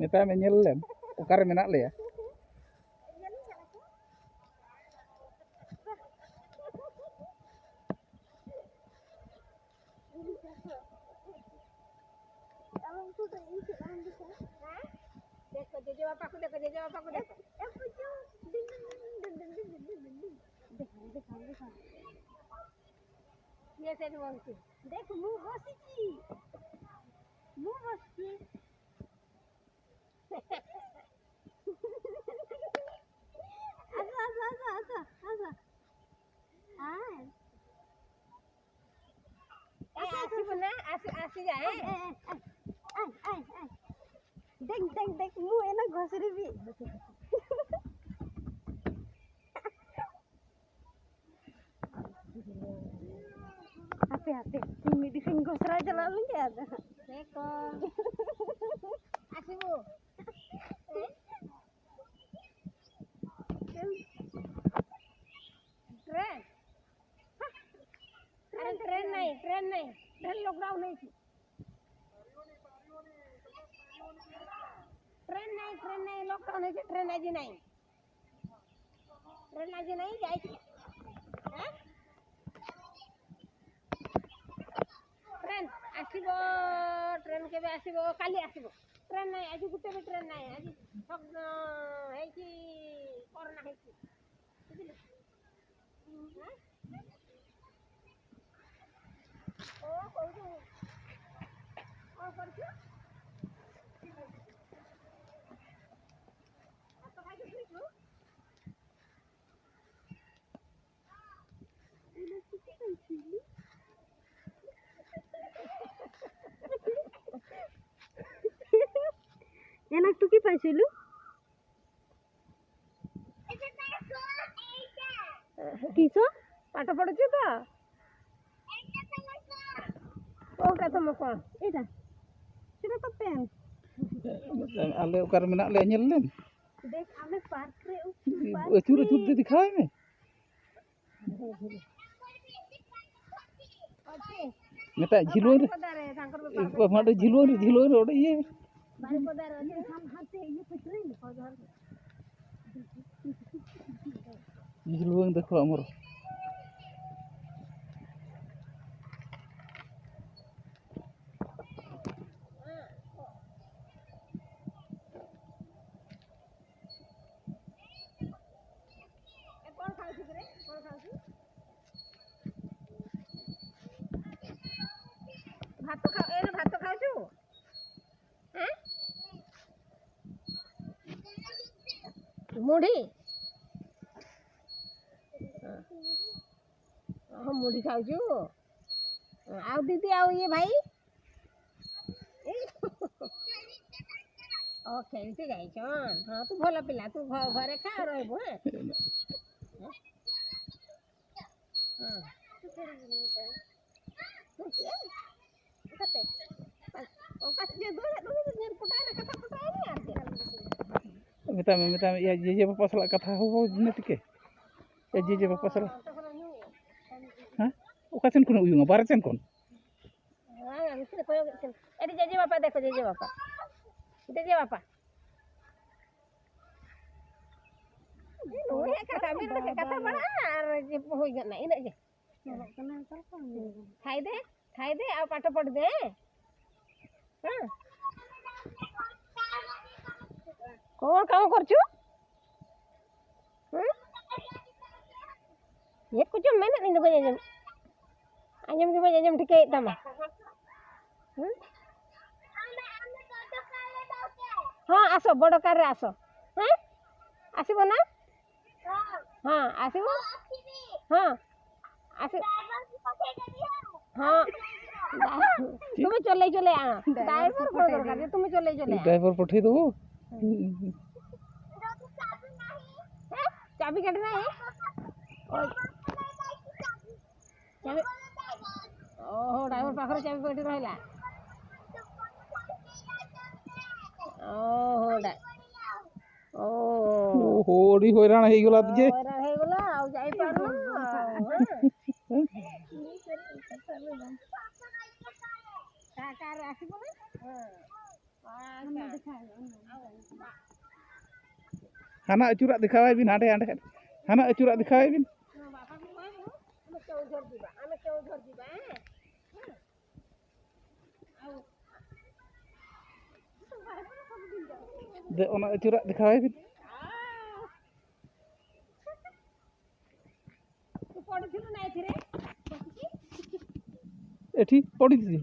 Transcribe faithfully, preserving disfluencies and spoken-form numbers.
ᱢᱮᱛᱟᱭ ᱢᱮ, ᱧᱮᱞ ᱞᱮᱢ ᱚᱠᱟᱨᱮ ᱢᱮᱱᱟᱜ ᱞᱮᱭᱟ᱾ ᱫᱮᱠᱷᱚ, ᱡᱚᱡᱚ ᱵᱟᱯᱟ ᱠᱚ ᱫᱮᱠᱷᱚ, ᱡᱚᱡᱚ ᱵᱟᱯᱟ ᱠᱚ ᱫᱮᱠᱷᱚ᱾ ये से बोलती, देख मुंह घोसी की, मुंह घोसी। আসো, আসো, আসো, আসো, আসো। আয়। এই আসিব না, আসি, আসি যায়। আয়, আয়, আয়, আয়, আয়, আয়। দেখ, দেখ, দেখ, মুখ এনে ঘষে দিবি। ᱦᱟᱯᱮ, ᱦᱟᱯᱮ, ᱤᱧ ᱢᱤᱫ ᱫᱤᱱ ᱜᱷᱚᱥᱲᱟ ᱪᱟᱞᱟᱣ ᱞᱮᱱ ᱜᱮ, ᱟᱫᱚ ᱦᱟᱸᱜ᱾ ᱦᱮᱸ ᱠᱚ᱾ ᱟᱥᱤᱵᱩ᱾ ᱴᱨᱮᱱ᱾ ᱟᱨᱮ ᱴᱨᱮᱱ ᱱᱟᱭ, ᱴᱨᱮᱱ ᱱᱟᱭ, ᱴᱨᱮᱱ ᱞᱚᱠᱰᱟᱣᱩᱱ ᱦᱩᱭ ᱪᱩ। ᱴᱨᱮᱱ ᱱᱟᱭ, ᱴᱨᱮᱱ ᱱᱟᱭ, ᱞᱚᱠᱰᱟᱣᱩᱱ ᱦᱩᱭ ᱪᱩ, ᱴᱨᱮᱱ ᱟᱡᱤ ᱱᱟᱭ। ଟ୍ରେନ୍ ଆଜି ନାହିଁ, ଯାଇଛି। ଆଁ? ଟ୍ରେନ୍ ଆସିବ, ଟ୍ରେନ୍ କେବେ ଆସିବ? କାଲି ଆସିବ। ଟ୍ରେନ୍ ନାହିଁ, ଆଜି ଗୋଟେ ବି ଟ୍ରେନ୍ ନାହିଁ। ଆଜି ଭଗ୍ନ ହେଇଛି, କରୋନା ହେଇଛି। ବୁଝିଲୁ? ଆଁ? ଓ, କୋଉଠୁ? କ'ଣ କରୁଛୁ? ଭାତ ଖାଇକି ଶୋଇଛୁ? ଏନା ଟୁକି ପାଇସିଲୁ? କିସ? ପାଠ ପଢୁଛୁ ତ? କୋଉଟା ତମ କ'ଣ? ଏଇଟା। ସେଟା ତ ପେନ୍। ᱟᱞᱮ ᱚᱠᱟᱨᱮ ᱢᱮᱱᱟᱜ ᱞᱮᱭᱟ ᱧᱮᱞ ᱞᱮᱢ। ଦେଖ, ଆମେ ପାର୍କରେ ଅଛୁ, ପାର୍କରେ। ᱟᱹᱪᱩᱨ ᱟᱹᱪᱩᱨ ᱛᱮ ᱫᱮᱠᱷᱟᱣᱟᱭ ᱢᱮ। ᱚᱪᱮ? ᱢᱮᱛᱟᱭ ᱡᱷᱤᱞᱣᱟᱹᱝ ᱨᱮ, ᱯᱟᱨᱠ ᱫᱟᱨᱮ, ᱥᱟᱝᱠᱚᱨ ᱵᱟᱯᱞᱟ ᱢᱟᱱᱮ ᱡᱷᱤᱞᱣᱟᱹᱝ ᱨᱮ, ᱡᱷᱤᱞᱣᱟᱹᱝ ᱨᱮ ᱚᱸᱰᱮ ᱤᱭᱟᱹ ଝୁଲୁଆଙ୍କୁ ଦେଖ ଆମର। କ'ଣ ଖାଉଛୁ କିରେ? କ'ଣ ଖାଉଛୁ? ଭାତ ଖା-, ଏରେ ଭାତ ଖାଉଛୁ? ଆଁ? ମୁଢ଼ି? ଓହୋ, ମୁଢ଼ି ଖାଉଛୁ? ଆଉ ଦିଦି, ଆଉ ଇଏ ଭାଇ? ଓ, ଖେଳିତେ ଯାଇଛନ୍। ହଁ, ତୁ ଭଲ ପିଲା, ତୁ ଘ-, ଘରେ ଖା, ରହିବୁ, ହେଁ? ହଁ। ᱢᱮᱛᱟᱭ ᱢᱮ, ᱢᱮᱛᱟᱭ ᱢᱮ, ᱤᱭᱟᱹ, ᱡᱮᱡᱮ ᱵᱟᱯᱟ ᱥᱟᱞᱟᱜ ᱠᱟᱛᱷᱟ ᱦᱚᱸ ᱵᱟᱵᱚ ᱢᱮ ᱛᱤᱠᱮ᱾ ᱤᱭᱟᱹ, ᱡᱮᱡᱮ ᱵᱟᱯᱟ ᱥᱟᱞᱟᱜ᱾ ᱦᱮᱸ? ᱚᱠᱟ ᱥᱮᱱ ᱠᱷᱚᱱᱮ ᱩᱭᱩᱝᱟ? ᱵᱟᱨᱦᱮ ᱥᱮᱱ ᱠᱷᱚᱱ? ᱵᱟᱝᱟ, ᱢᱤᱫᱴᱮᱱ ᱠᱚᱭᱚᱜ ᱮᱫ ᱠᱟᱱᱟ᱾ ᱟᱹᱰᱤ ᱡᱮᱡᱮ ᱵᱟᱯᱟ, ᱫᱮᱠᱷᱚ, ᱡᱮᱡᱮ ᱵᱟᱯᱟ᱾ ᱡᱮᱡᱮ ᱵᱟᱯᱟ᱾ ᱱᱩᱭ ᱦᱮᱡ ᱠᱟᱛᱮ ᱟᱹᱵᱤᱱ ᱞᱟᱹᱜᱤᱫ ᱠᱟᱛᱷᱟ ᱵᱟᱲᱟ ᱟᱨ ᱡᱮ ᱦᱩᱭ ᱜᱚᱫ ᱱᱟ, ᱤᱱᱟᱹᱜ ᱜᱮ᱾ ᱧᱮᱞᱚᱜ ᱠᱟᱱᱟ ᱚᱠᱟ ᱞᱮᱠᱟ? ᱛᱷᱟᱭ ᱫᱮ, ᱛᱷᱟᱭ ᱫᱮ, ᱟᱨ ᱯᱟᱴᱚ ᱯᱚᱴ ᱫᱮ᱾ ᱦᱮᱸ? ᱠᱚ ᱠᱟᱢ ᱠᱚᱨᱪᱩ? ᱦᱮᱸ? ᱪᱮᱫ ᱠᱚᱪᱚᱢ ᱢᱮᱱᱮᱫ, ᱤᱧ ᱫᱚ ᱵᱟᱹᱧ ᱟᱸᱡᱚᱢ, ᱟᱸᱡᱚᱢ ᱜᱮ ᱵᱟᱹᱧ ᱟᱸᱡᱚᱢ ᱴᱷᱤᱠᱟᱹᱭᱮᱫ ᱛᱟᱢᱟ᱾ ᱦᱮᱸ? ᱦᱚᱸ, ᱟᱥᱚ, ᱵᱚᱰᱚ ᱠᱟᱨ ᱨᱮ ᱟᱥᱚ᱾ ᱦᱮᱸ? ᱟᱥᱤᱵᱚ ᱱᱟ? ᱦᱚᱸ, ᱟᱥᱤᱵᱚ? ᱦᱚᱸ᱾ ᱟᱥᱤ-, ᱦᱚᱸ᱾ ᱛᱩᱢᱮ ᱪᱚᱞᱮ ᱪᱚᱞᱮ ᱟ᱾ ᱰᱟᱭᱵᱚᱨ ᱠᱚ ᱫᱚᱨᱠᱟᱨ ᱡᱮ ᱛᱩᱢᱮ ᱪᱚᱞᱮ ᱪᱚᱞᱮ ᱟ᱾ ᱰᱟᱭᱵᱚᱨ ᱯᱚᱴᱷᱮ ᱫᱚ᱾ ᱦᱮᱸ? ᱪᱟᱵᱤ ᱠᱟᱰᱮ ᱱᱟᱦᱤ? ᱳᱭ᱾ ᱪᱟᱵᱤ-, ᱳᱦᱳ, ᱰᱟᱭᱵᱚᱨ ᱯᱟᱠᱷᱨᱮ ᱪᱟᱵᱤ ᱯᱮᱴᱤ ᱨᱚᱦᱤᱞᱟ᱾ ᱳᱦᱳ, ᱰᱟᱭ-, ᱳᱦᱳ᱾ ᱳᱦᱳ, ᱟᱹᱰᱤ ᱦᱚᱭᱨᱟᱱ ᱦᱩᱭ ᱜᱚᱞᱟ ᱡᱮ᱾ ᱦᱚᱭᱨᱟᱱ ᱦᱩᱭ ᱜᱚᱞᱟ, ᱟᱨ ᱡᱟᱭ ᱯᱟᱨᱚᱢ᱾ ᱦᱮᱸ᱾ ᱚᱠᱟ ᱨᱮ ᱟᱥᱤ ᱵᱚᱞᱮ? ᱦᱮᱸ᱾ ᱟᱨ ᱦᱟᱱᱟ ᱟᱹᱪᱩᱨᱟᱜ ᱫᱮᱠᱷᱟᱣᱟᱭ ᱵᱤᱱ, ᱦᱟᱸᱰᱮ ᱦᱟᱸᱰᱮ᱾ ᱦᱟᱱᱟ ᱟᱹᱪᱩᱨᱟᱜ ᱫᱮᱠᱷᱟᱣᱟᱭ ᱵᱤᱱ᱾ ᱫᱮ, ᱚᱱᱟ ᱟᱹᱪᱩᱨᱟᱜ ᱫᱮᱠᱷᱟᱣᱟᱭ ᱵᱤᱱ᱾ ଏଠି ପଡ଼ିଛି।